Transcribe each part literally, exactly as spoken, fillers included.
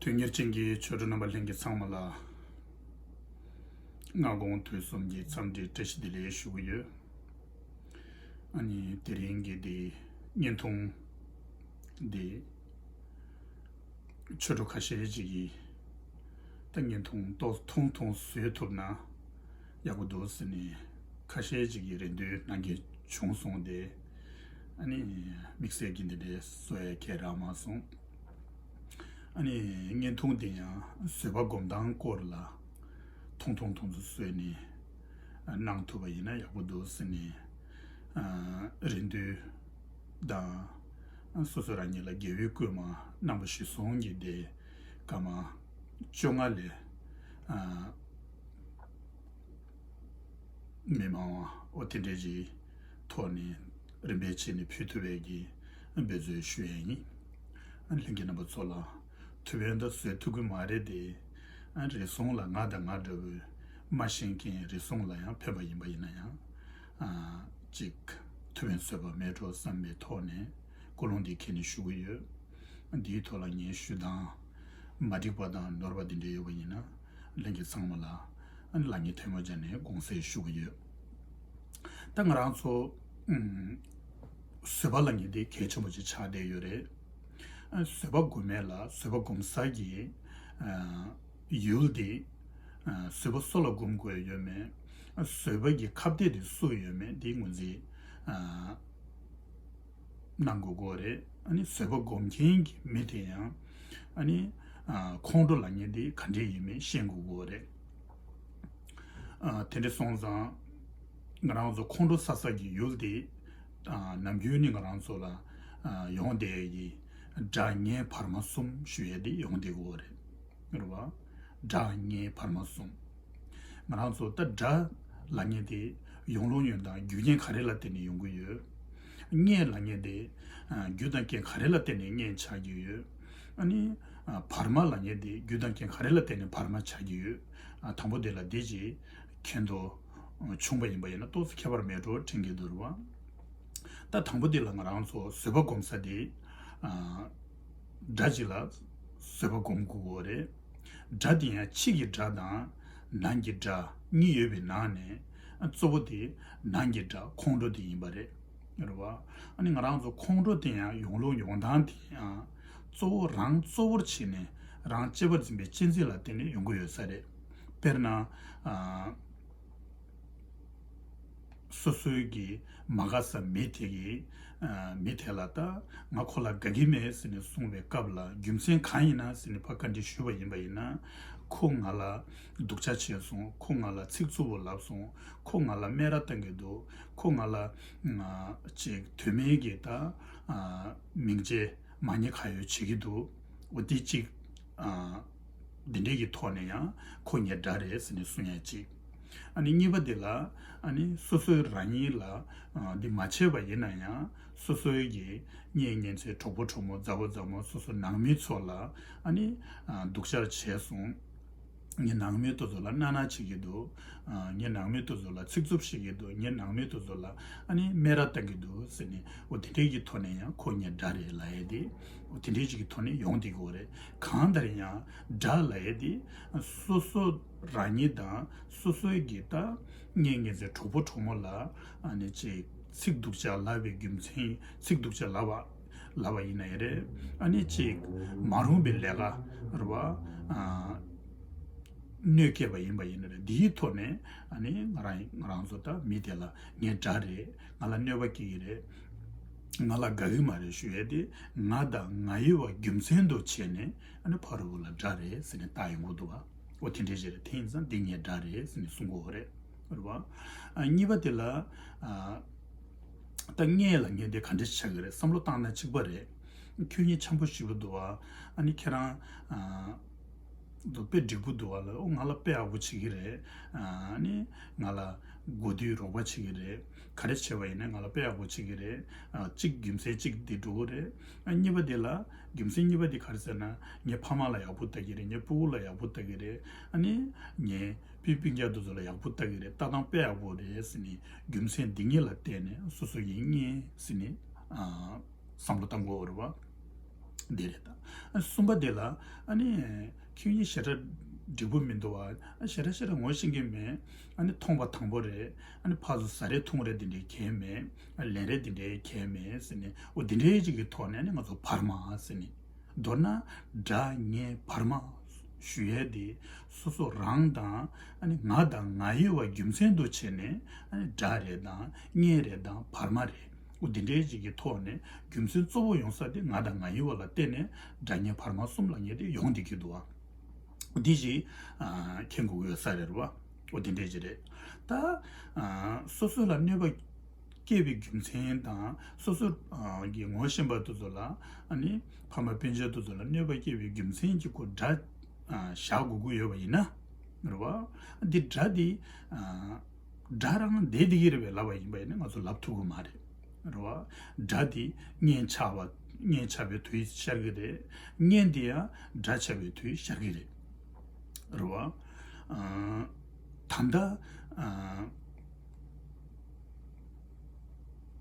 དོན་གཉེར་ཅན་གྱི་ཆོས་གྲོགས་རྣམ་པ་ལྷན་རྒྱས་ཚང་མ་ལ། སྔ་དགོང་དུས་གསུམ་གྱི་འཚམས་འདྲིའི་བཀྲ་ཤིས་བདེ་ལེགས་ཞུ་གི་ཡོད། ཨ་ནི་དེ་རིང་གི་འདི་བརྙན་ཐུང་འདི་ཆོས་གྲོགས་ཁ་ཤས་ཅིག་གིས་ད་བརྙན་ཐུང་ཏོག་ཐུང་ཐུང་བཟོས་ཐུབ་ན་ཡག་པོ་འདུག་ཟེར་ནས་ཁ་ཤས་ཅིག་གིས་རེ་འདུན་གནང་མཁན་བྱུང་སོང་སྟེ། ཨ་ནི་དམིགས་བསལ་གྱི་འདི་འདྲའི་བཟོ་ཡ་གང་ཡང་རག་མ་སོང་། ཨ་ནི་བརྙན་ཐུང་དེ་ཡང་བཟོད་པ་སྒོམ་སྟངས་སྐོར་ལ་ཐུང་ཐུང་ཐུང་ཐུང་བཟོས་ནས་གནང་ཐུབ་པ་ཡིན་ན་ཡག་པོ་འདུག་ཟེར་ནས་རེ་འདུན་དང་། སོ་སོ་རང་ཉིད་ལ་དགེ་བའི་བསྐུལ་མ་གནང་བ་ཞུས་སོང་གི་དེ་སྐར་མ་བཅོ་ལྔ་ལས་མི་མང་བ་འོ་དེ་འདྲའི་གི་ཐོག་ནས་རིམ་པས་བྱས་ནས་ཕུལ་ཐུབ་པའི་གི་འབད་རྩོལ་ཞུ་ཡས་ཡིན། ལྷན་རྒྱས་རྣམ་པ་ཚོ་ལ་ཐུགས་ཕན་ད་བཟོད་ཐུབ་ཀྱི་མ་རེད་དེ། རེ་ཟུང་ལ་ང་དང་ང་འདྲ་བོའི་མ་ཤེས་མཁན་རེ་ཟུང་ལ་ཡང་ཕན་པ་ཡིན་པ་ཡིན་ན་ཡང་། ཅིག་ཐུགས་ཕན་གསོས་པ་མེད་འགྲོ་བསམ་པའི་ཐོག་ནས་ཀུན་སློང་འདི་ཁྱེར་ནས་ཞུ་གི་ཡོད། འདིའི་ཐོག་ལ་ངས་ཞུ་སྟངས་མ་འགྲིག་པ་དང་ནོར་བ་འདི་འདྲ་ཡོད་པ་ཡིན་ན་ལྷན་རྒྱས་ཚང་མ་ལ་ལག་གཉིས་ཐལ་མོ་སྦྱར་ནས་དགོངས་སེལ་ཞུ་གི་ཡོད། ད་ང་རང་ཚོ་ཨུམ། བཟོད་པ་ལབ་མཁན་དེ་གལ་ཆེན་པོ་ཅིག་ཆགས་བསྡད་ཡོད་རེད། ཨ། བཟོད་པ་སྒོམ་མཁན་ལ་བཟོད་པ་སྒོམ་ས་གི་ཨ། ཡུལ་དེ་ཨ། བཟོད་པ་སུ་ལ་སྒོམ་དགོས་ཡོད་མེད། ཨ། བཟོད་པ་གི་ཁ་གཏད་དེ་སུ་ཡོད་མེད་དེ་ངོས་འཛིན་ཨ། གནང་དགོས་ཀྱི་ཡོད་རེད། ཨ་ནི་བཟོད་པ་སྒོམ་མཁན་གྱི་མི་དེ་ཡང་ཨ་ནི་ཨ། ཁོང་ཁྲོ་ལབ་མཁན་དེ་ག་འདྲས་ཡིན་མིན་ཤེས་དགོས་ཀྱི་ཡོད་རེད། ཨ། དེ་འདྲ་སོང་ཙང་ང་རང་ཚོ་ཁོང་ཁྲོ་ཟ་ས་གི་ཡུལ་དེ་ཨ། ནམ་རྒྱུན་ནས་ང་རང་ཚོ་ལ་ཨ། ཡོང་བསྡད་ཡི་དགྲ་ངན་བར་མ་གསུམ་ཞུ་ཡས་དེ་ཡོང་བསྡད་ཀྱི་ཡོད་རེད། རེད་བ། དགྲ་ངན་བར་མ་གསུམ། ང་རང་ཚོ་ད་དགྲ་ལབ་མཁན་དེ་ཡོང་ལུགས་ཡོང་སྟངས་རྒྱུ་རྐྱེན་ག་རེ་ལ་བརྟེན་ནས་ཡོང་གི་ཡོད། གཉེན་ལབ་མཁན་དེ་ཨ། རྒྱུ་དང་རྐྱེན་ག་རེ་ལ་བརྟེན་ནས་གཉེན་ཆགས་ཀྱི་ཡོད། ཨ་ནི་ཨ། བར་མ་ལབ་མཁན་དེ་རྒྱུ་དང་རྐྱེན་ག་རེ་ལ་བརྟེན་ནས་བར་མ་ཆགས་ཀྱི་ཡོད། ཨ། དང་པོ་དེ་ལ་འདི་ཅིག་མཁྱེན་རྟོགས་བྱུང་པ་ཡིན་པ་ཡིན་ན་ཏོག་ཙམ་ཁྱད་པར་མེད་འགྲོ་དྲན་གྱི་འདུག་རེད་བ། ད་དང་པོ་འདི་ལ་ང་རང་ཚོ་བཟོད་པ་སྒོམ་ས་དེ། ཨ། དགྲ་གཅིག་ལ་བཟོད་པ་སྒོམ་དགོས་ཀྱི་ཡོད་རེད། དགྲ་དེ་ཡང་ཕྱི་གི་དགྲ་དང་ནང་གི་དགྲ་གཉིས་ཡོད་པའི་ནང་ནས་གཙོ་བོ་དེ་ནང་གི་དགྲ་ཁོང་ཁྲོ་དེ་ཡིན་པ་རེད། རེད་བ། ཨ་ནི་ང་རང་ཚོ་ཁོང་ཁྲོ་དེ་ཡང་ཡོང་ལུགས་ཡོང་སྟངས་དེ་ཡང་གཙོ་བོ་རང་གཙོ་བོར་བྱས་ནས་རང་གཅེས་པར་འཛིན་པའི་གཅེས་འཛིན་ལ་བརྟེན་ནས་ཡོང་གི་ཡོད་ས་རེད། དཔེར་ན། ཨ། སོ་སོའི་གི་མ་དགའ་ས་མི་དེ་གི་ཨ། མི་དེ་ལ་ད་ང་ཁོ་ལ་དགའ་གི་མེད་ཟེར་ནས་གསུངས་པའི་སྐབས་ལ་རྒྱུ་མཚན་གང་ཡིན་ན་ཟེར་ནས་ཕར་བཀའ་འདྲི་ཞུས་པ་ཡིན་པ་ཡིན་ན། ཁོ་ང་ལ་སྡུག་ཅག་བྱས་སོང་། ཁོ་ང་ལ་ཚིག་རྩུབ་པོ་ལབ་སོང་། ཁོ་ང་ལ་སྨད་ར་བཏང་གི་འདུག་ཁོ་ང་ལ་ཨ། ཅིག་དོན་མེད་ཀྱི་ད་ཨ། མིང་ཆད་མ་ཉེས་ག་ཡོད་བྱེད་ཀྱི་འདུག་འོ་དེ་གཅིག་ཨ། འདི་འདྲའི་གི་ཐོག་ནས་ཡང་ཁོ་ངའི་དགྲ་རེད་ཟེར་ནས་གསུང་ཡ་གཅིག་ཨ་ནི་གཉིས་པ་དེ་ལ་ཨ་ནི་སོ་སོའི་རང་ཉིད་ལ་ཨ། འདི་མ་བྱས་པ་ཡིན་ན་ཡང་སོ་སོའི་གི་གཉེན་ཉེ་ཚན་གྲོགས་པོ་གྲོགས་མོ་མཛའ་བོ་མཛའ་མོ་སོ་སོ་ནང་མི་ཚོ་ལ་ཨ་ནི་ཨ། སྡུག་ཅག་བྱས་སོང་། ངའི་ནང་མི་དེ་ཚོ་ལ་སྣ་སྣ་བྱེད་ཀྱི་འདུག་ཨ། ངའི་ནང་མི་དེ་ཚོ་ལ་ཚིག་རྩུབ་བཤད་ཀྱི་འདུག་ངའི་ནང་མི་དེ་ཚོ་ལ་ཨ་ནི་སྨད་ར་བཏང་གི་འདུག་ཟེར་ནས་འོ་དེ་འདྲའི་གི་ཐོག་ནས་ཡང་ཁོ་ངའི་དགྲ་རེད་ལབ་ཡས་དེ་འོ་དེ་འདྲའི་ཅིག་གི་ཐོག་ནས་ཡོང་བསྡད་ཀྱི་ཡོད་རེད། གང་ལྟར་ཡང་དགྲ་ལབ་ཡས་དེ་སོ་སོ་རང་ཉིད་དང་སོ་སོའི་གི་ད་གཉེན་ཉེ་ཚན་གྲོགས་པོ་གྲོགས་མོ་ལ་ཨ་ནི་ཅིག་ཚིག་སྡུག་ཅག་ལབ་པའི་རྒྱུ་མཚན་ཚིག་སྡུག་ཅག་ལབ་པ། ལབ་པ་ཡིན་ན་ཡང་རེད། ཨ་ནི་ཅིག་མ་རུངས་པའི་ལས་ཀ་རེད་བ། ཨ། གནོད་སྐྱེལ་བ་ཡིན་པ་ཡིན་ན་རེད། འདིའི་ཐོག་ནས་ཨ་ནི་ང་རང་ང་རང་ཚོ་ད་མི་དེ་ལ་ངའི་དགྲ་རེད། ང་ལ་གནོད་པ་སྐྱེལ་གྱི་རེད། ང་ལ་དགའ་གི་མ་རེད་ཞུ་ཡས་དེ་ང་དང་ང་ཡོད་པ་རྒྱུ་མཚན་དུ་བྱས་ནས་ཨ་ནི་ཕ་རོལ་པོ་ལ་དགྲ་རེད་ཟེར་ནས་བཏགས་ཡོང་གི་འདུག་བ། འོ་དེ་འདྲས་ཞིག་རེད། དེ་ཡིན་ཙང་འདི་ངའི་དགྲ་རེད་ཟེར་ནས་གསུང་གི་ཡོད་རེད། རེད་བ། ཨ། གཉིས་པ་དེ་ལ་ཨ། ད་གཉེན་ལབ་མཁན་དེ་ག་འདྲ་ཆགས་ཀྱི་རེད། བསམ་བློ་བཏང་ན་གཅིག་པ་རེད། ཁྱོད་གཉིས་འཆམ་པོ་ཞེ་པོ་འདུག་བ། ཨ་ནི་ཁྱེད་རང་ཨ། དཔེ་འགྲིག་པོ་འདུག་བ་ལ། ཨོ་ང་ལ་དཔེ་ཡག་པོ་བྱེད་ཀྱི་རེད། ཨ་ནི་ང་ལ་གོ་དུས་རོགས་པ་བྱེད་ཀྱི་རེད། ག་རེ་བྱས་པ་ཡིན་ན་ང་ལ་དཔེ་ཡག་པོ་བྱེད་ཀྱི་རེད། ཨ། གཅིག་རྒྱུ་མཚན་གཅིག་འདི་འགྲོ་གི་རེད། ཨ། གཉིས་པ་དེ་ལ་རྒྱུ་མཚན་གཉིས་པ་དེ་ག་རེ་ཟེར་ན་ངའི་ཕ་མ་ལ་ཡག་པོ་ལྟ་གི་རེད། ངའི་སྤུ་གུ་ལ་ཡག་པོ་ལྟ་གི་རེད། ཨ་ནི་ངའི་སྤུན་སྤུན་ཀྱག་དེ་ཚོ་ལ་ཡག་པོ་ལྟ་གི་རེད། ལྟ་སྟངས་དཔེ་ཡག་པོ་རེད་ཟེར་ནས་རྒྱུ་མཚན་འདི་གཉིས་ལ་བརྟེན་ནས་སོ་སོ་ཡིན་ངེས་ཟེར་ནས་ཨ། བསམ་བློ་བཏང་དགོས་རེད་བ། འདི་རེད་ད། གསུམ་པ་དེ་ལ་ཨ་ནི་ཁྱོད་ཉིད་ཞེ་དྲག་འགྲིག་པོ་མི་འདུག་བ། ཞེ་དྲག་ཞེ་དྲག་ངོ་ཤེས་ཀྱི་མེད། ཨ་ནི་མཐོང་བ་དང་པོ་རེད། ཨ་ནི་ཕར་ཚུར་ཟ་རེ་འཐུང་རེ་དེ་འདྲའི་གལ་མེད། ལེན་རེ་དེ་འདྲའི་གལ་མེད་ཟེར་ནས། འོ་དེ་འདྲའི་ཅིག་གི་ཐོག་ནས་ཨ་ནི་ང་ཚོ་བར་མ་ཟེར་ནས། མདོར་ན་དགྲ་གཉེན་བར་མ་ཞུ་ཡས་དེ་སོ་སོ་རང་དང་ཨ་ནི་ང་དང་ང་ཡི་བ་རྒྱུ་མཚན་དུ་བྱས་ནས། ཨ་ནི་དགྲ་རེད་དང་གཉེན་རེད་དང་བར་མ་རེད། འོ་འདི་འདྲའི་ཅིག་གི་ཐོག་ནས་རྒྱུ་མཚན་གཙོ་བོ་ཡོང་ས་དེ་ང་དང་ང་ཡི་བ་ལ་བརྟེན་ནས་དགྲ་གཉེན་བར་མ་གསུམ་ལ་ངེས་ཏེ་ཡོང་བསྡད་ཀྱི་འདུག་བ། འདི་ཞིག་ཨ་མཁྱེན་དགོས་ཡོད་ས་རེད་བ། འོ་འདི་འདྲའི་ཅིག་རེད། ད་ཨ་སོ་སོ་ལ་གནོད་པ་སྐྱེས་པའི་རྒྱུ་མཚན་དང་། སོ་སོ་ཨ་གི་ངོ་ཤེས་པ་དེ་ཚོ་ལ། ཨ་ནི་ཕ་མ་སྤུན་མཆེད་དེ་ཚོ་ལ་གནོད་པ་སྐྱེས་པའི་རྒྱུ་མཚན་གྱི་སྐོར་དགྲ་ཨ་བཞག་དགོས་ཀྱི་ཡོད་པ་ཡིན་ན། རེད་བ། འདི་དགྲ་འདི་ཨ་དགྲ་རང་བསྡད་བསྡད་ཀྱི་རེད་པས་ལབ་པ་ཡིན་པ་ཡིན་ན་ང་ཚོ་ལབ་ཐུབ་ཀྱི་མ་རེད། རེད་བ། དགྲ་འདི་གཉེན་ཆགས་པ། གཉེན་ཆགས་པའི་དུས་ཤར་གྱི་རེད། གཉེན་འདི་ཡང་དགྲ་ཆགས་པའི་དུས་ཤར་གྱི་རེད། རེད་བ། ཨ་ད་ལྟ་ཨ་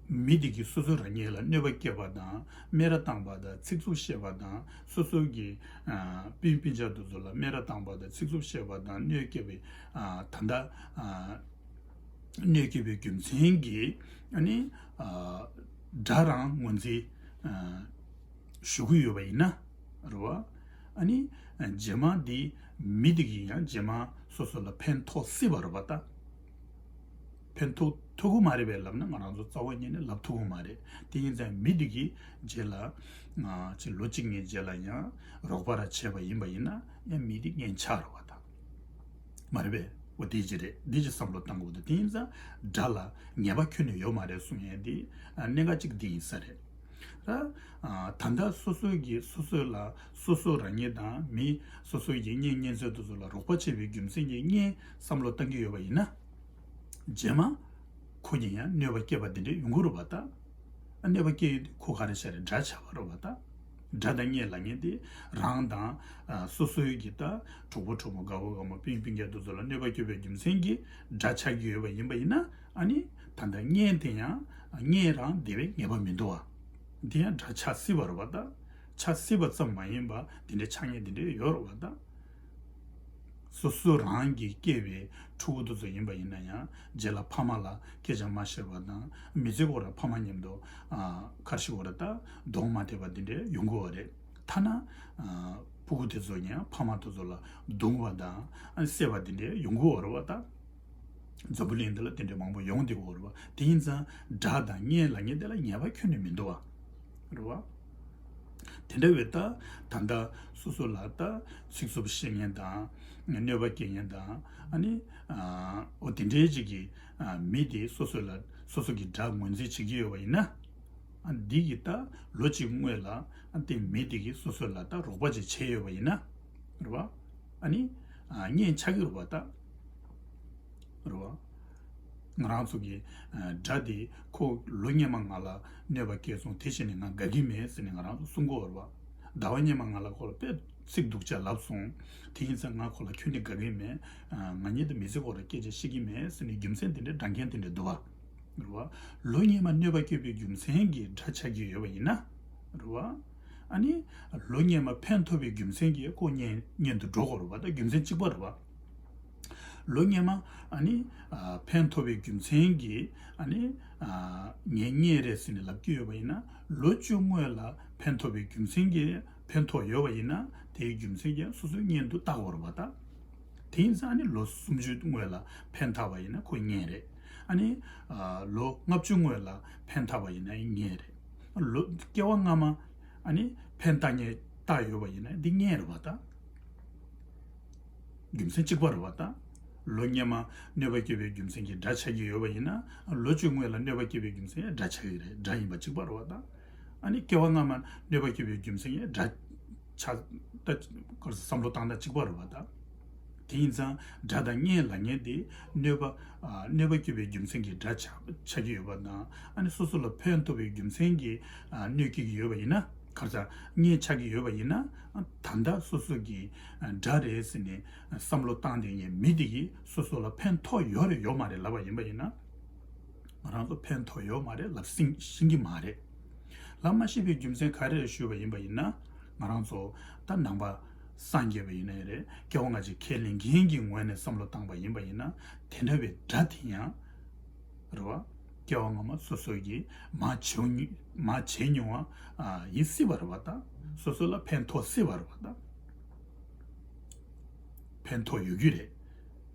མི་དེ་གིས་སོ་སོ་རང་ཉིད་ལ་གནོད་པ་བསྐྱལ་བ་དང་། སྨད་ར་བཏང་བ་དང་། ཚིག་རྩུབ་བཤད་པ་དང་། སོ་སོ་གི་ཨ་སྤུན་སྤུན་ཆ་དེ་ཚོ་ལ་སྨད་ར་བཏང་བ་དང་། ཚིག་རྩུབ་བཤད་པ་དང་། གནོད་སྐྱེལ་བའི་ཨ་ད་ལྟ་ཨ་གནོད་སྐྱེལ་བའི་རྒྱུ་མཚན་གྱིས་ཨ་ནི་ཨ་དགྲ་རང་ངོས་འཛིན་ཨ་ཞུ་གི་ཡོད་པ་ཡིན་ན། རེད་བ། ཨ་ནི་རྗེས་མ་འདི་མི་དེ་གིས་ཡང་རྗེས་མ་སོ་སོ་ལ་ཕན་ཐོགས་སྲིད་པ་རེད་བ་ད། ཕན་ཐོགས་ཐུབ་ཀྱི་མ་རེད་པས་ལབ་ན་ང་རང་ཚོ་རྩ་བ་ཉིད་ནས་ལབ་ཐུབ་ཀྱི་མ་རེད། དེ་ཡིན་ཙང་མི་དེ་གིས་རྗེས་ལ་ང་ཅིག་ལོ་གཅིག་གཉིས་རྗེས་ལ་ཡང་རོགས་པ་ར་བྱས་པ་ཡིན་པ་ཡིན་ན་ཡང་མི་དེ་གཉེན་ཆགས་རེད་བ་ད། མ་རེད་པས། འོ་དེ་ཅི་རེད། འདི་ཅི་བསམ་བློ་བཏང་དགོས་འདུག་དེ་ཡིན་ཙང་དགྲ་ལ་ཉེས་པ་ཁྱོན་ནས་ཡོད་མ་རེད་གསུང་ཡས་འདི་ཨ་གནད་འགག་ཅིག་འདི་ཡིན་ས་རེད། ད་ཨ་ད་ལྟ་སོ་སོའི་གི་སོ་སོ་ལ་སོ་སོ་རང་ཉིད་དང་མི་སོ་སོའི་གི་གཉེན་ཉེ་ཚན་དེ་ཚོ་ལ་རོགས་པ་བྱེད་པའི་རྒྱུ་མཚན་གྱིས་གཉེན་བསམ་བློ་བཏང་གི་ཡོད་པ་ཡིན་ན། རྗེས་མ་ཁོ་གཉིས་ཡང་གནོད་པ་སྐྱེལ་བ་དེ་འདྲ་ཡོང་གི་རེད་བ་ད། གནོད་པ་སྐྱེལ་ཡོང་དུས་ཁོ་ག་རེ་བྱས་རེད། དགྲ་ཆགས་པ་རེད་བ་ད། དགྲ་དང་གཉེན་ལབ་མཁན་དེ་རང་དང་ཨ་སོ་སོའི་གི་ད་གྲོགས་པོ་གྲོགས་མོ་དགའ་བོ་དགའ་མོ་སྤུན་སྤུན་ཀྱག་དེ་ཚོ་ལ་གནོད་པ་སྐྱེལ་བའི་རྒྱུ་མཚན་གྱིས་དགྲ་ཆགས་ཀྱི་ཡོད་པ་ཡིན་པ་ཡིན་ན། ཨ་ནི་ད་ལྟ་གཉེན་དེ་ཡང་གཉེན་རང་བསྡད་པའི་ངེས་པ་མི་འདུག་བ། དེ་ཡང་དགྲ་ཆགས་སྲིད་པ་རེད་བ་ད། ཆགས་སྲིད་པ་ཙམ་མ་ཡིན་པ་དེ་འདྲའི་ཆགས་ཉེན་དེ་འདྲའི་ཡོད་རེད་བ་ད། སོ་སོ་རང་གིས་སྐྱེས་པའི་ཕྲུ་གུ་དེ་ཚོ་ཡིན་པ་ཡིན་ན་ཡང་རྗེས་ལ་ཕ་མ་ལ་སྐད་ཆ་མ་བཤད་པ་དང་། མི་ཚེ་སྐོར་ལ་ཕ་མ་མཉམ་དུ་ཨ་ཁར་ཤི་བོ་ར་ད་གདོང་མ་ཐེབས་པ་འདི་འདྲའི་ཡོང་གི་ཡོད་རེད། ཐ་ན་ཨ་ཕྲུ་གུ་དེ་ཚོ་ཡང་ཕ་མ་དེ་ཚོ་ལ་རྡུང་བ་དང་ཨ་བསད་པ་འདི་འདྲའི་ཡོང་གི་ཡོད་རེད་བ་ད། འཛམ་བུ་གླིང་འདི་ལ་དེ་འདྲའི་མང་པོ་ཡོང་བསྡད་ཀྱི་ཡོད་རེད་བ། དེ་ཡིན་ཙང་དགྲ་དང་གཉེན་ལབ་མཁན་དེ་ལ་ཉེས་པ་ཁྱོན་ནས་མི་འདུག་བ། རེད་བ། དེ་འདྲ་བའི་ད་ད་ལྟ་སོ་སོ་ལ་ད་ཚིག་རྩུབ་བཤད་མཁན་དང་གནོད་པ་སྐྱེལ་མཁན་དང་། ཨ་ནི་ཨ་འོ་དེ་འདྲའི་ཅིག་གི་ཨ་མི་དེ་སོ་སོ་ལ་སོ་སོ་གི་དགྲ་ངོས་འཛིན་བྱེད་ཀྱི་ཡོད་པ་ཡིན་ན། ཨ་འདི་གི་ད་ལོ་གཅིག་སྔོན་ལ་ཨ་དེ་མི་དེ་གིས་སོ་སོ་ལ་ད་རོགས་པ་ཅིག་བྱས་ཡོད་པ་ཡིན་ན། རེད་བ། ཨ་ནི་ཨ་གཉེན་ཆགས་ཀྱི་རེད་བ་ད། རེད་བ། ང་རང་ཚོ་གི་ཨ་དགྲ་དེ་ཁོ་ལོ་སྔོན་མ་ང་ལ་གནོད་པ་བསྐྱལ་སོང་། དེ་བྱས་ནས་ང་དགའ་གི་མེད་ཟེར་ནས་ང་རང་ཚོ་གསུང་གི་ཡོད་རེད་བ། ཟླ་བ་སྔོན་མ་ང་ལ་ཁོ་ལ་དཔེ་ཚིག་སྡུག་ཅག་ལབ་སོང་། དེ་ཡིན་ཙང་ང་ཁོ་ལ་ཁྱོན་ནས་དགའ་གི་མེད། ཨ་ང་གཉིས་དེ་མི་ཚེ་སྐོར་ལ་སྐད་ཆ་བཤད་གི་མེད་ཟེར་ནས་རྒྱུ་མཚན་དེ་འདྲ་བགྲང་མཁན་དེ་འདྲ་འདུག་བ། རེད་བ། ལོ་སྔོན་མ་གནོད་པ་བསྐྱལ་བའི་རྒྱུ་མཚན་གྱིས་དགྲ་ཆགས་ཀྱི་ཡོད་པ་ཡིན་ན། རེད་བ། ཨ་ནི་ལོ་སྔོན་མ་ཕན་ཐོགས་པའི་རྒྱུ་མཚན་གྱིས་ཁོ་གཉེན་གཉེན་དུ་འགྲོ་དགོས་རེད་བ། ད་རྒྱུ་མཚན་གཅིག་པ་རེད་བ། ལོ་སྔོན་མ་ཨ་ནི་ཨ་ཕན་ཐོགས་པའི་རྒྱུ་མཚན་གྱིས་ཨ་ནི་ཨ་ངའི་གཉེན་རེད་ཟེར་ནས་ལབ་ཀྱི་ཡོད་པ་ཡིན་ན། ལོ་བཅུ་སྔོན་ལ་ཕན་ཐོགས་པའི་རྒྱུ་མཚན་གྱིས་ཕན་ཐོགས་ཡོད་པ་ཡིན་ན། དེའི་རྒྱུ་མཚན་གྱིས་སོ་སོའི་གཉེན་དུ་བལྟ་དགོས་རེད་བ་ད། དེ་ཡིན་ཙང་ཨ་ནི་ལོ་སུམ་ཅུ་སྔོན་ལ་ཕན་ཐོགས་པ་ཡིན་ན་ཁོ་གཉེན་རེད། ཨ་ནི་ཨ་ལོ་ལྔ་བཅུ་སྔོན་ལ་ཕན་ཐོགས་པ་ཡིན་ན་གཉེན་རེད། ལོ་སྐྱེ་བ་སྔ་མ་ཨ་ནི་ཕན་བཏགས་ཉེས་བཏགས་ཡོད་པ་ཡིན་ན་འདི་གཉེན་རེད་བ་ད། རྒྱུ་མཚན་གཅིག་པ་རེད་བ་ད། ལོ་སྔོན་མ་གནོད་པ་སྐྱེལ་བའི་རྒྱུ་མཚན་གྱིས་དགྲ་ཆགས་ཀྱི་ཡོད་པ་ཡིན་ན། ལོ་བཅུ་སྔོན་ལ་གནོད་པ་སྐྱེལ་བའི་རྒྱུ་མཚན་ཡང་དགྲ་ཆགས་ཀྱི་རེད། དགྲ་ཡིན་པ་གཅིག་པ་རེད་བ་ད། ཨ་ནི་སྐྱེ་བ་སྔ་མ་གནོད་པ་སྐྱེལ་བའི་རྒྱུ་མཚན་ཡང་དགྲ་ཆགས་ད། བསམ་བློ་བཏང་ན་གཅིག་པ་རེད་བ་ད། དེ་ཡིན་ཙང་དགྲ་དང་གཉེན་ལབ་མཁན་དེ་གནོད་པ་ཨ་གནོད་པ་སྐྱེལ་བའི་རྒྱུ་མཚན་གྱིས་དགྲ་ཆགས་ཆགས་ཀྱི་ཡོད་པ་དང་། ཨ་ནི་སོ་སོ་ལ་ཕན་ཐོགས་པའི་རྒྱུ་མཚན་གྱིས་ཨ་གནོད་སྐྱེལ་གྱི་ཡོད་པ་ཡིན་ན། ག་རེ་ཟ། གཉེན་ཆགས་ཀྱི་ཡོད་པ་ཡིན་ན། ད་ལྟ་སོ་སོ་གི་དགྲ་རེད་ཟེར་ནས་བསམ་བློ་བཏང་བསྡད་མཁན་མི་དེ་གིས་སོ་སོ་ལ་ཕན་ཐོགས་ཡོད་རེད་ཡོད་མ་རེད་ལབ་པ་ཡིན་པ་ཡིན་ན། ང་རང་ཚོ་ཕན་ཐོགས་ཡོད་མ་རེད་ལབ་ཤེས་ཤེས་ཀྱི་མ་རེད། ལབ་མ་ཤེས་པའི་རྒྱུ་མཚན་ག་རེ་རེད་ཞུས་པ་ཡིན་པ་ཡིན་ན། ང་རང་ཚོ་ད་ནང་པ་སངས་རྒྱས་པ་ཡིན་ནའི་རེད། སྐྱེ་བ་སྔ་ཕྱི་ཁས་ལེན་མཁན་གྱི་ངོས་ནས་བསམ་བློ་བཏང་པ་ཡིན་པ་ཡིན་ན། དེ་འདྲ་བའི་དགྲ་དེ་ཡང་རེད་བ། སྐྱེ་བ་སྔ་མ་སོ་སོ་གིས་མ་བྱས་མྱོང་མ་བྱས་མྱོང་བ་ཡིན་སྲིད་པ་རེད་བ། ད་སོ་སོ་ལ་ཕན་ཐོགས་སྲིད་པ་རེད་བ། ད་ཕན་ཐོགས་ཡོད་རྒྱུ་རེད།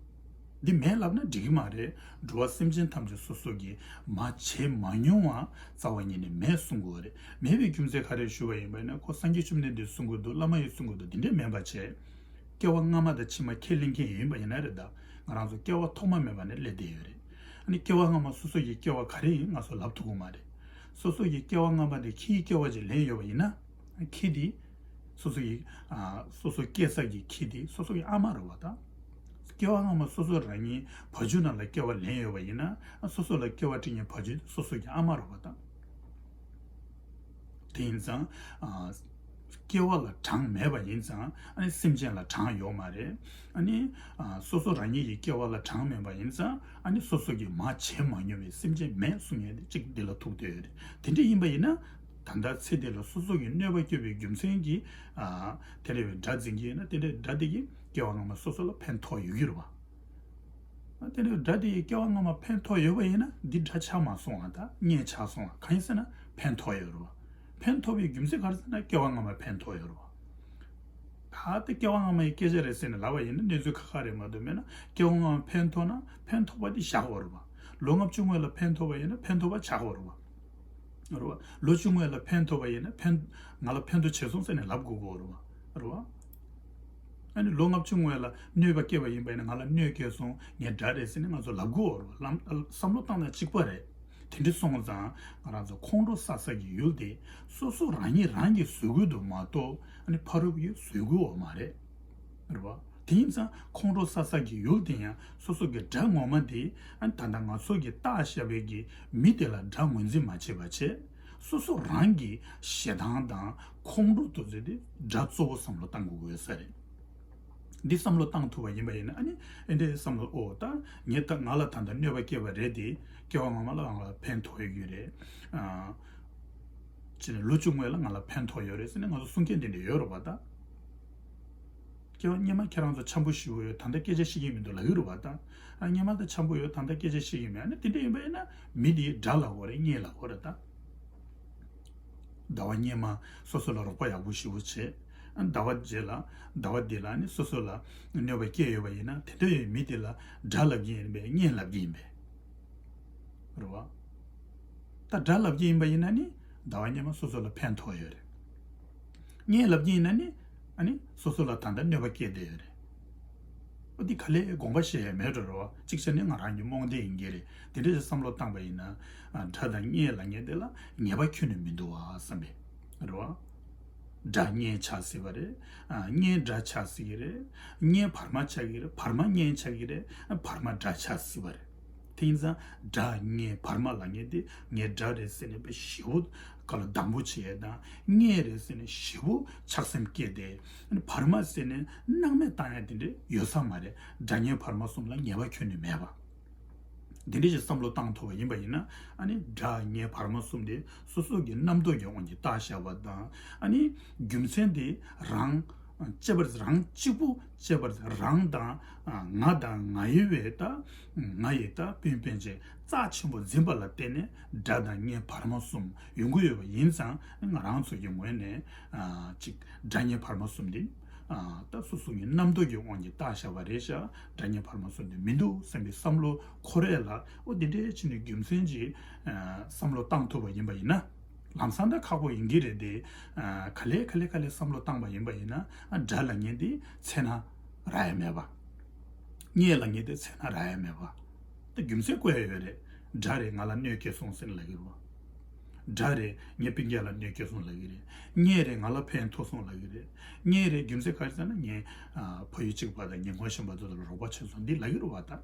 འདི་མེད་ལབ་ན་འགྲིག་གི་མ་རེད། འགྲོ་བ་སེམས་ཅན་ཐམས་ཅད་སོ་སོ་གིས་མ་བྱས་མ་མྱོང་བ་རྩ་བ་ཉིད་ནས་མེད་གསུང་དགོས་པ་རེད། མེད་པའི་རྒྱུ་མཚན་ག་རེ་ཞུ་བ་ཡིན་པ་ཡིན་ན། ཁོ་སངས་རྒྱས་བཅོམ་ལྡན་འདས་གསུང་གི་འདུག་བླ་མ་ཡིས་གསུང་གི་འདུག་འདི་འདྲས་མིན་པ་བྱས། སྐྱེ་བ་སྔ་མ་དང་ཕྱི་མ་ཁས་ལེན་མཁན་ཡིན་པ་ཡིན་ན་རེད། ད་ང་རང་ཚོ་སྐྱེ་བ་ཐོག་མ་མེད་པ་ནས་སླེབས་བསྡད་ཡོད་རེད། ཨ་ནི་སྐྱེ་བ་སྔ་མ་སོ་སོ་ཡི་སྐྱེ་བ་ག་རེ་ཡིན་ང་ཚོ་ལབ་ཐུབ་ཀྱི་མ་རེད། སོ་སོ་ཡི་སྐྱེ་བ་སྔ་མ་དེ་ཁྱིའི་སྐྱེ་བ་ཅིག་ལེན་ཡོད་པ་ཡིན་ན། ཁྱི་དེ་སོ་སོ་ཡི་ཨ་སོ་སོ་སྐྱེས་ས་གི་ཁྱི་དེ་སོ་སོ་ཡི་ཨ་མ་རེད་བ། ད་སྐྱེ་བ་སྔ་མ་སོ་སོ་རང་ཉིད་བ་ཕྱུགས་ནང་ལ་སྐྱེ་བ་ལེན་ཡོད་པ་ཡིན་ན། སོ་སོ་ལ་སྐྱེ་བ་སྤྲད་མཁན་བ་ཕྱུགས་དེ་སོ་སོ་གི་ཨ་མ་རེད་བ། ད་དེ་ཡིན་ཙང་ཨ་སྐྱེ་བ་ལ་གྲངས་མེད་པ་ཡིན་ཙང་། ཨ་ནི་སེམས་ཅན་ལ་གྲངས་ཡོད་མ་རེད། ཨ་ནི་ཨ་སོ་སོ་རང་ཉིད་ཀྱི་སྐྱེ་བ་ལ་གྲངས་མེད་པ་ཡིན་ཙང་། ཨ་ནི་སོ་སོ་གིས་མ་བྱས་མ་མྱོང་བའི་སེམས་ཅན་མེད་གསུང་མཁན་དེ་གཅིག་འདི་ལ་ཐུག་བསྡད་ཡོད་རེད། དེ་འདྲ་ཡིན་པ་ཡིན་ན། ད་ལྟ་ཚེ་འདི་ལ་སོ་སོ་གིས་གནོད་པ་བསྐྱལ་བའི་རྒྱུ་མཚན་གྱིས་ཨ་དེ་འདྲ་བའི་དགྲ་འཛིན་གྱི་ཡིན་ན། དེ་འདྲའི་དགྲ་དེ་གིས་སྐྱེ་བ་སྔ་མ་སོ་སོ་ལ་ཕན་ཐོགས་ཡོད་ཀྱི་རེད་བ། དེ་ནས་དགྲ་དེ་ཡི་སྐྱེ་བ་སྔ་མ་ཕན་ཐོགས་ཡོད་པ་ཡིན་ན། འདི་དགྲ་ཆགས་མ་སོང་བ། ད་གཉེན་ཆགས་སོང་བ། གང་ཡིན་ཟེར་ན་ཕན་ཐོགས་ཡོད་རེད་བ། ཕན་ཐོགས་པའི་རྒྱུ་མཚན་ག་རེ་ཟེར་ན་སྐྱེ་བ་སྔ་མ་ཕན་ཐོགས་ཡོད་རེད་བ། ད་ལྟ་སྐྱེ་བ་སྔ་མ་ཡི་སྐད་ཆ་རེད་ཟེར་ནས་ལབ་པ་ཡིན་ན་གནས་ཚུལ་ཁག་ཁག་རེད་མ་གཏོགས། མེད་ན་སྐྱེ་བ་སྔ་མ་ཕན་ཐོགས་ན་ཕན་ཐོགས་པ་དེ་བཞག་དགོས་རེད་བ། ལོ་ལྔ་བཅུ་སྔོན་ལ་ཕན་ཐོགས་པ་ཡིན་ན་ཕན་ཐོགས་པ་ཆགས་དགོས་རེད་བ། རེད་བ། ལོ་བཅུ་སྔོན་ལ་ཕན་ཐོགས་པ་ཡིན་ན་ཕན་ང་ལ་ཕན་ཐོགས་བྱས་སོང་ཟེར་ནས་ལབ་དགོས་ཀྱི་ཡོད་རེད་བ། རེད་བ། ཨ་ནི་ལོ་ལྔ་བཅུ་སྔོན་ལ་གནོད་པ་བསྐྱལ་བ་ཡིན་པ་ཡིན་ན། ང་ལ་གནོད་བསྐྱལ་སོང་། ངའི་དགྲ་རེད་ཟེར་ནས་ང་ཚོ་ལབ་དགོས་ཡོད་རེད་བ། ལམ་བསམ་བློ་བཏང་ན་གཅིག་པ་རེད། དེ་འདྲ་སོང་ཙང་ང་རང་ཚོ་ཁོང་ཁྲོ་ཟ་ས་གི་ཡུལ་དེ་སོ་སོ་རང་ཉིད་རང་གིས་བཟོ་དགོས་འདུག་མ་གཏོགས། ཨ་ནི་ཕ་རོལ་པོ་ཡིས་བཟོ་དགོས་ཡོད་མ་རེད། རེད་བ། དེ་ཡིན་ཙང་ཁོང་ཁྲོ་ཟ་ས་གི་ཡུལ་དེ་ཡང་སོ་སོ་གི་དགྲ་ངོ་མ་དེ། ཨ་ནི་ད་ལྟ་ང་ཚོ་གིས་བཏགས་བཞག་པའི་གི་མི་དེ་ལ་དགྲ་ངོས་འཛིན་མ་བྱེད་པ་བྱས། སོ་སོ་རང་གི་ཞེ་སྡང་དང་ཁོང་ཁྲོ་དེ་ཚོ་དེ་དགྲ་གཙོ་བོ་བསམ་བློ་བཏང་དགོས་ཀྱི་ཡོད་ས་རེད། འདི་བསམ་བློ་བཏང་ཐུབ་པ་ཡིན་པ་ཡིན་ན། ཨ་ནི་ཨེ་འདྲའི་བསམ་བློ། ཨོ་ད་ངས་ད་ང་ལ་ད་ལྟ་གནོད་པ་བསྐྱལ་བ་རེད་དེ། སྐྱེ་བ་སྔ་མ་ལ་ང་ལ་ཕན་ཐོགས་ཡོད་ཀྱི་རེད། ཨ་ཅེ་ནས་ལོ་བཅུ་སྔོན་ལ་ང་ལ་ཕན་ཐོགས་ཡོད་རེད་ཟེར་ནས་ང་ཚོ་གསུང་མཁན་དེ་འདྲ་ཡོད་རེད་བ། ད་སྐྱེ་བ་སྔ་མ་ཁྱེད་རང་ཚོ་འཆམ་པོ་ཞེ་པོ་ཡོད། ད་ལྟ་སྐད་ཆ་བཤད་ཀྱི་མི་འདུག་ལབ་ཀྱི་རེད་བ། ད་ཨ་སྔ་མ་དང་འཆམ་པོ་ཡོད། ད་ལྟ་སྐད་ཆ་བཤད་ཀྱི་མེད། ཨ་ནི་དེ་འདྲ་ཡིན་པ་ཡིན་ན་མི་དེའི་དགྲ་ལབ་དགོས་རེད། གཉེན་ལབ་དགོས་རེད། ད་ཟླ་བ་སྔ་མ་སོ་སོ་ལ་རོགས་པ་ཡག་པོ་ཞེ་པོ་བྱས། ཨ་ཟླ་བ་རྗེས་ལ་ཟླ་བ་འདི་ལ་ནི་སོ་སོ་ལ་གནོད་པ་བསྐྱལ་ཡོད་པ་ཡིན་ན། དེ་འདྲ་ཡོད་མི་དེ་ལ་དགྲ་ལབ་ཀྱི་ཡིན་པས། གཉེན་ལབ་ཀྱི་ཡིན་པས། རེད་བ། ད་དགྲ་ལབ་ཀྱི་ཡིན་པ་ཡིན་ན་ནི་ཟླ་བ་སྔ་མ་སོ་སོ་ལ་ཕན་ཐོགས་ཡོད་རེད། གཉེན་ལབ་ཀྱི་ཡིན་ན་ནི་ཨ་ནི་སོ་སོ་ལ་ད་ལྟ་གནོད་པ་བསྐྱལ་བསྡད་ཡོད་རེད། ཨོ་འདི་ག་ལེ་དགོངས་པ་བཞེས་ཡ་མེད་འགྲོ་རེད་བ། གཅིག་བྱས་ནས་ང་རང་གི་རྨོངས་དད་ཡིན་གྱི་རེད། དེ་འདྲ་ཞིག་བསམ་བློ་བཏང་པ་ཡིན་ན། ཨ་དགྲ་དང་གཉེན་ལབ་མཁན་དེ་ལ་ངེས་པ་ཁྱོན་ནས་མི་འདུག་བ་བསམ་པས། རེད་བ། དགྲ་གཉེན་ཆགས་སྲིད་པ་རེད། ཨ་གཉེན་དགྲ་ཆགས་སྲིད་ཀྱི་རེད། གཉེན་བར་མ་ཆགས་ཀྱི་རེད། བར་མ་གཉེན་ཆགས་ཀྱི་རེད། ཨ་བར་མ་དགྲ་ཆགས་སྲིད་པ་རེད། དེ་ཡིན་ཙང་དགྲ་གཉེན་བར་མ་ལབ་མཁན་དེ་ངའི་དགྲ་རེད་ཟེར་ནས་དཔེ་ཞེ་པོ་ག་ལ་སྡང་པོ་བྱེད་ཡས་དང་། གཉེན་རེད་ཟེར་ནས་ཞེ་པོ་ཆགས་སེམས་སྐྱེས་ཏེ། ཨ་ནི་བར་མ་ཟེར་ནས་སྣང་མེད་བཏང་ཡ་དེ་འདྲ་ཡོད་ས་མ་རེད། དགྲ་གཉེན་བར་མ་གསུམ་ལ་ངེས་པ་ཁྱོན་ནས་མེད་པ། དེ་འདྲ་ཞིག་བསམ་བློ་བཏང་ཐུབ་པ་ཡིན་པ་ཡིན་ན། ཨ་ནི་དགྲ་གཉེན་བར་མ་གསུམ་དེ་སོ་སོ་གི་རྣམ་རྟོག་གི་དབང་གིས་བཏགས་བཞག་པ་དང་། ཨ་ནི་རྒྱུ་མཚན་དེ་རང་གཅེས་པར། རང་གཅིག་པུ་གཅེས་པར། རང་དང་ང་དང་ང་ཡི་བས་ད་ང་ཡི་ད་སྤུན་སྤུན་མཆེད་རྩ་ཆེན་པོ་འཛིན་པ་ལ་བརྟེན་ནས་དགྲ་དང་གཉེན་བར་མ་གསུམ་ཡོང་གི་ཡོད་པ་ཡིན་ཙང་། ང་རང་ཚོ་གི་ངོས་ནས་ཨ་ཅིག་དགྲ་གཉེན་བར་མ་གསུམ་དེ་ཨ་ད་སོ་སོ་གི་རྣམ་རྟོག་གི་དབང་གིས་བཏགས་བཞག་པ་རེད་ཤག་དགྲ་གཉེན་བར་མ་གསུམ་དེ་མི་འདུག་བསམ་པའི་བསམ་བློ་འཁོར་ཡས་ལ། ཨོ་འདི་འདྲའི་ཕྱིན་ནས་རྒྱུ་མཚན་གྱིས་ཨ་བསམ་བློ་བཏང་ཐུབ་པ་ཡིན་པ་ཡིན་ན། ལམ་སང་ད་ཁག་པོ་ཡིན་གྱི་རེད་དེ། ཨ་ག་ལེ་ག་ལེ་ག་ལེ་བསམ་བློ་བཏང་པ་ཡིན་པ་ཡིན་ན། ཨ་དགྲ་ལབ་མཁན་དེ་ཚེ་ན་རག་ཡ་མེད་པ། གཉེན་ལབ་མཁན་དེ་ཚེ་ན་རག་ཡ་མེད་པ། ད་རྒྱུ་མཚན་བཀོད་ཡ་ཡོད་རེད། དགྲ་རེད་ང་ལ་གནོད་སྐྱེལ་སོང་ཟེར་ལབ་ཀྱི་རེད་བ། དགྲ་རེད་ངའི་སྤུན་ཀྱག་ལ་གནོད་སྐྱེལ་སོང་ལབ་ཀྱི་རེད། གཉེན་རེད་ང་ལ་ཕན་ཐོགས་སོང་ལབ་ཀྱི་རེད། གཉེན་རེད་རྒྱུ་མཚན་ག་རེ་ཟེར་ན། ངའི་ཨ་ཕ་ཡུལ་གཅིག་པ་དང་ངའི་ངོ་ཤེས་པ་ཚོ་ལ་རོགས་པ་བྱས་སོང་འདི་ལབ་ཀྱི་རེད་བ། ད་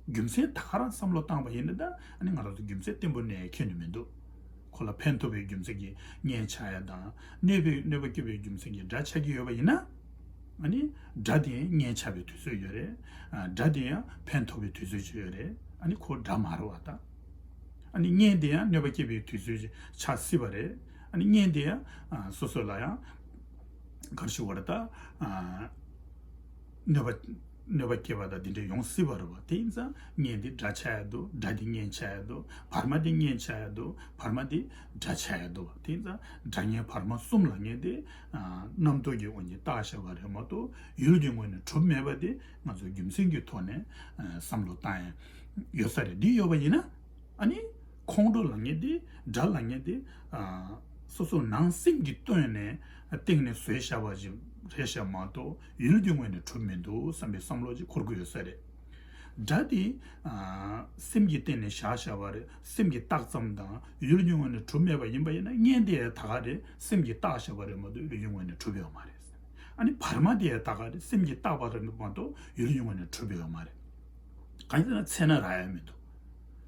རྒྱུ་མཚན་ད་ག་རང་བསམ་བློ་བཏང་པ་ཡིན་ན། ད་ཨ་ནི་ང་རང་ཚོ་རྒྱུ་མཚན་བརྟན་པོ་ནས་ཁྱོན་ནས་མི་འདུག་ཁོ་ལ་ཕན་ཐོགས་པའི་རྒྱུ་མཚན་གྱིས་གཉེན་ཆགས་ཡ་དང་། གནོད་པའི་གནོད་པ་སྐྱེལ་བའི་རྒྱུ་མཚན་གྱིས་དགྲ་ཆགས་ཀྱི་ཡོད་པ་ཡིན་ན། ཨ་ནི་དགྲ་དེ་གཉེན་ཆགས་པའི་དུས་ཚོད་ཡོད་རེད། ཨ་དགྲ་དེ་ཡང་ཕན་ཐོགས་པའི་དུས་ཚོད་ཅིག་ཡོད་རེད། ཨ་ནི་ཁོ་དགྲ་མ་རེད་བ། ད་ཨ་ནི་གཉེན་དེ་ཡང་གནོད་པ་སྐྱེལ་བའི་དུས་ཚོད་ཅིག་ཆགས་སྲིད་པ་རེད། ཨ་ནི་བརྙན་དེ་ཡང་ཨ་སོ་སོ་ལ་ཡང་ག་རེ་ཞུ་བ་རེད་ད། ཨ་གནོད་པ་གནོད་པ་སྐྱེལ་བ་དང་དེ་འདྲ་ཡོང་སྲིད་པ་རེད་བ། དེ་ཡིན་ཙང་བརྙན་དེ་སྒྲ་ཆགས་ཡ་འདུག་སྒྲ་དེ་བརྙན་ཆགས་ཡ་འདུག་བར་མ་དེ་བརྙན་ཆགས་ཡ་འདུག་བར་མ་དེ་སྒྲ་ཆགས་ཡ་འདུག་དེ་ཡིན་ཙང་སྒྲ་བརྙན་བར་མ་གསུམ་ལ་ངས་དེ་ཨ་རྣམ་རྟོག་གི་དབང་གིས་བཏགས་བཞག་པ་རེད་མ་གཏོགས་ཡུལ་གྱི་ངོས་ནས་གྲུབ་མེད་པ་དེ་ང་ཚོ་རྒྱུ་མཚན་གྱི་ཐོག་ནས་ཨ་བསམ་བློ་བཏང་ཡ་ཡོད་ས་རེད། འདི་ཡོད་པ་ཡིན་ན་ཨ་ནི་ཁོང་ཁྲོ་ལབ་མཁན་དེ་དགྲ་ལབ་མཁན་དེ་ཨ་སོ་སོ་ནང་སེམས་ཀྱི་སྟེང་ནས་སྟེང་ནས་བཟོས་བཞག་པ་ཅིག་རེད་ཤག་མ་གཏོགས་ཡུལ་གྱི་ངོས་ནས་གྲུབ་མི་འདུག་བསམ་པའི་བསམ་བློ་ཅིག་འཁོར་གྱི་ཡོད་ས་རེད། དགྲ་དེ་ཨ་སེམས་ཀྱི་སྟེང་ནས་བཞག་བཞག་པ་རེད། སེམས་ཀྱིས་བཏགས་ཙམ་དང་ཡུལ་གྱི་ངོས་ནས་གྲུབ་མེད་པ་ཡིན་པ་ཡིན་ན་བརྙན་དེ་ད་ག་རེད། སེམས་ཀྱིས་བཏགས་བཞག་པ་རེད་མ་གཏོགས་ཡུལ་གྱི་ངོས་ནས་གྲུབ་ཡོད་མ་རེད། ཨ་ནི་བར་མ་དེ་ད་ག་རེད། སེམས་ཀྱིས་བཏགས་པ་རེད་མ་གཏོགས་ཡུལ་གྱི་ངོས་ནས་གྲུབ་ཡོད་མ་རེད། གང་ཡིན་ཟེར་ན་ཚེ་ན་རག་ཡ་མི་འདུག་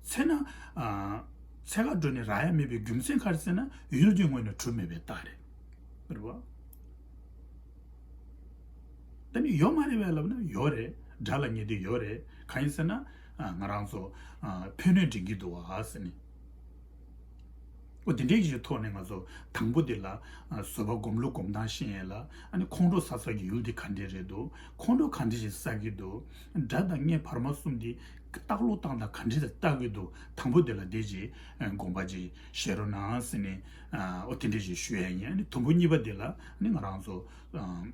ཚེ་ན་ཨ་ཚེ་ག་འགྲོ་ནས་རག་ཡ་མེད་པའི་རྒྱུ་མཚན་ག་རེ་ཟེར་ན་ཡུལ་གྱི་ངོས་ནས་གྲུབ་མེད་པའི་རྟགས་རེད། རེད་བ། ད་ནི་ཡོད་མ་རེད་པས་ལབ་ན་ཡོད་རེད། དགྲ་ལབ་མཁན་དེ་ཡོད་རེད། གང་ཡིན་ཟེར་ན་ཨ་ང་རང་ཚོ་ཨ་ཕན་གནོད་འདྲེན་གྱི་འདུག་བ་ཟེར་ནས། འོ་དེ་འདྲའི་ཞིག་ཐོག་ནས་ང་ཚོ་དང་པོ་དེ་ལ་ཨ་བཟོད་པ་སྒོམ་ལུགས་སྒོམ་སྟངས་ཤེས་ཡས་ལ། ཨ་ནི་ཁོང་ཁྲོ་ཟ་ས་ཀྱི་ཡུལ་དེ་ག་འདྲས་རེད་འདུག་ཁོང་ཁྲོ་ག་འདྲས་ཞིག་ཟ་གི་འདུག་དགྲ་དང་བརྙན་བར་མ་གསུམ་དེ་བརྟག་ལུགས་སྟངས་དང་ག་འདྲས་ལ་བལྟ་གི་འདུག་དང་པོ་དེ་ལ་དེ་ཅིག་ཨ་དགོངས་པ་ཅིག་བཞེས་རོགས་གནང་ཟེར་ནས་ཨ་འོ་དེ་འདྲས་ཞིག་ཞུ་ཡ་ཡིན། ཨ་ནི་དུམ་བུ་གཉིས་པ་དེ་ལ་ཨ་ནི་ང་རང་ཚོ་ཨ་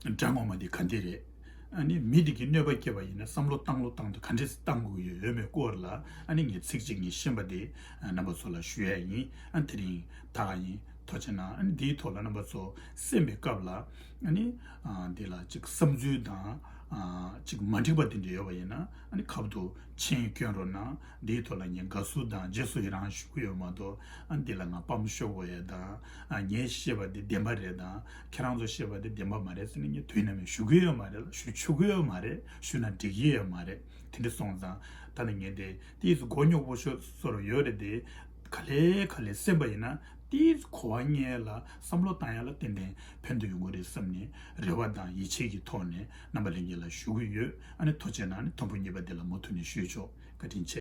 དགྲ་ངོ་མ་དེ་ག་འདྲས་རེད། ཨ་ནི་མི་དེ་གིས་གནོད་པ་སྐྱེལ་བ་ཡིན་ན་བསམ་བློ་བཏང་ལུགས་བཏང་དུས་ག་འདྲས་བཏང་དགོས་ཡོད་ཡོད་མེད་སྐོར་ལ་ཨ་ནི་ངས་ཚིག་གཅིག་གཉིས་ཤེས་པ་དེ་ཨ་རྣམ་པ་ཚོ་ལ་ཞུ་ཡ་ཡིན། ཨ་ནི་དེ་རིང་ད་ག་ཡིན། ཐུགས་རྗེ་གནང་། ཨ་ནི་འདིའི་ཐོག་ལ་རྣམ་པ་ཚོ་གསན་པའི་སྐབས་ལ་ཨ་ནི་ཨ་འདི་ལ་ཅིག་བསམ་ཚུལ་དང་ཨ་ཅིག་མ་འགྲིག་པ་དེ་འདྲ་ཡོད་པ་ཡིན་ན་ཨ་ནི་ཁ་ཐུག་མཆན་སྐྱོན་རོགས་གནང་། འདིའི་ཐོག་ལ་ངས་དགའ་བསུ་དང་རྗེས་སུ་ཡི་རང་ཞུ་གི་ཡོད་མ་གཏོགས་ཨ་ནི་འདི་ལ་ང་ཕམ་ཤོར་དགོས་ཡ་དང་ཨ་ངས་བཤད་པ་འདི་བདེན་པ་རེད་དང་ཁྱེད་རང་ཚོ་བཤད་པ་འདི་བདེན་པ་མ་རེད་ཟེར་ནས་ངས་དུས་ནམ་ཡང་ཞུ་གི་ཡོད་མ་རེད་ལ། ཞུ་ཆོག་གི་ཡོད་མ་རེད། ཞུས་ན་འགྲིག་གི་ཡོད་མ་རེད། དེ་འདྲ་སོང་ཙང་ད་ནི་ངས་དེ་ཏིས་མགོ་རྙོག་པོ་ཤོར་སོར་ཡོད་རེད་དེ། ག་ལེ་ག་ལེ་གསན་པ་ཡིན་ན་ཏིས་གོ་བ་རྙེད་ལ་བསམ་བློ་བཏང་ཡ་ལ་ཏན་ཏན་ཕན་ཐོགས་ཡོང་གི་རེད་བསམ་ནས་རེ་བ་དང་ཡིད་ཆེས་ཀྱི་ཐོག་ནས་རྣམ་པ་ལྷན་རྒྱས་ལ་ཞུ་གི་ཡོད། ཨ་ནི་ཐུགས་རྗེ་གནང་། ཨ་ནི་དུམ་བུ་གཉིས་པ་དེ་ལ་མུ་མཐུད་ནས་ཞུས་ཆོག་བཀའ་དྲིན་ཆེ།